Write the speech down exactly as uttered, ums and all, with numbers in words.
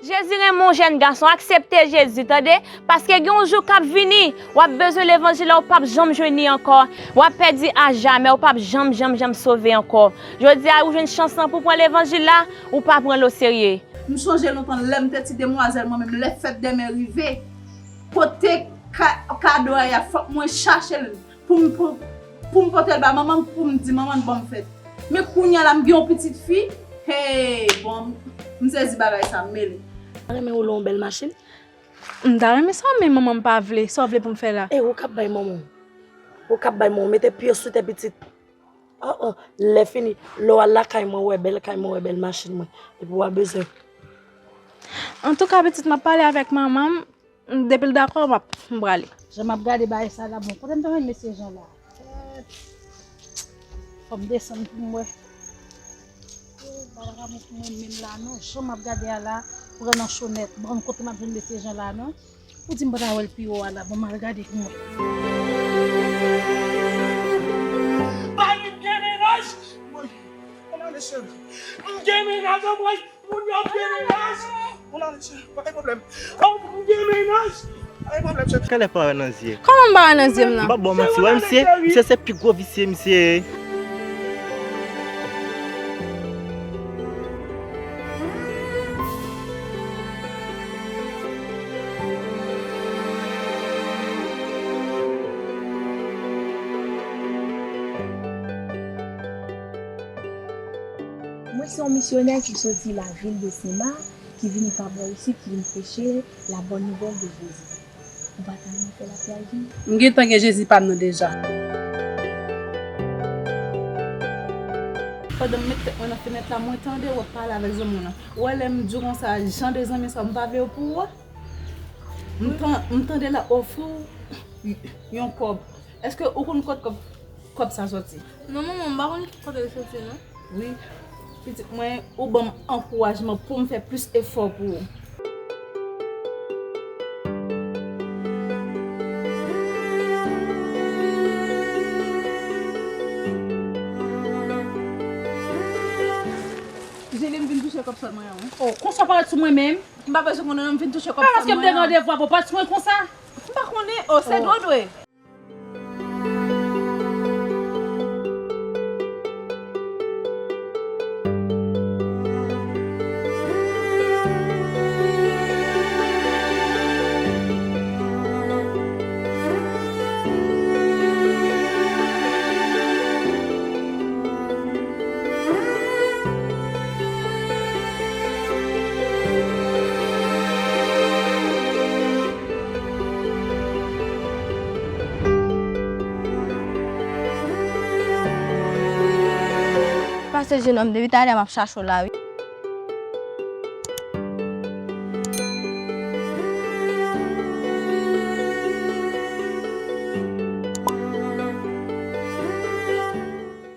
Jezi renmen yon jèn gason, aksepte Jezi, tande, paske gen yon jou k ap vini, w ap bezwen levanjil la, ou p ap janm jwenn li ankò, w ap pèdi ajamè, ou p ap janm, janm, janm sove ankò. Jodi a, ou jwenn chans lan pou pran levanjil la, ou pa pran l oserye. M sonje lontan lè m te ti demwazèl mwen menm, lè fèt dèmen rive, kote ka, kado a ye a, fòk mwen chache l pou m, pou, pou m pote l ba manman m, pou m di manman l ban m fèt. Men kounye a la, m gen yon pitit fi, hey, bon, m sezi bagay sa, m mele. Renmen woule yon bèl machin. M ta renmen sa, men manman m pa vle. Sa w vle pou m fè la? E ou k ap bay manman w. Ou k ap bay manman w. Mete pye w sou tè pitit. Oh, oh. Lè fini, lè w al lakay mwen, wè bèl kay mwen, wè bèl machin mwen. Epi w a bezwen. Antouka, pitit, m ap pale avèk manman m. Depi l dakò, m ap, m prale. Jan m ap gade bagay sa la, bon, kote m te jwenn mesye Jan la? Kèt. Fò m desann pou m wè. Oh, bagay la bon pou mwen menm la, non. Jan m ap gade a la, pran nan cho nèt. Bon, kote m ap jwenn mesye Jan la, non? Ou di m pa ta wè l pi wo a la, bon, m al gade pou m wè. Bagay m gen mennaj! Woy, konnen mesye. M gen mennaj, anmwey! Moun yo gen mennaj! Moun nan, mesye, pa gen pwoblèm. Oh, moun gen mennaj! Pa gen pwoblèm, chèf. Kèlè pa wè nan zye? Kòman m pa wè nan zye m nan? M p ap ba w manti, wè misye, misye se pi gwo visye, misye. Mwen se yon misyonè ki soti lavil de Sema, ki vini pa bò isit, ki vin preche la bonne nouvelle de Jésus. Ou pa ta renmen fè lapè ak Jezi? M gentan gen Jezi pa m nan deja. Pandan m met tèt mwen nan fenèt la, mwen tande w ap pale avèk zanmi w lan. Ou wè lè m di w konsa, jan de zanmi sa yo, m pa vle yo pou ou a? M tan-, m tande l ap ofri w yon kòb. Èske ou konn kote kòb, kòb sa soti? Non, manman, m pa konn kote l soti, non. Wi, pitit mwen, ou ban m ankourajman pou m fè plis efò pou ou. Jeli, m vin touche kòb sòl mwen an, wi. Oh, konsa w parèt sou mwen menm? M pa bezwen konnen non, m vin touche kòb sòl mwen an. Pa paske m te gen randevou avè w, parèt sou mwen konsa? M pa konnen. Oh, se dwe dwe. Pase jenòm, depi talè m ap chache w la wi.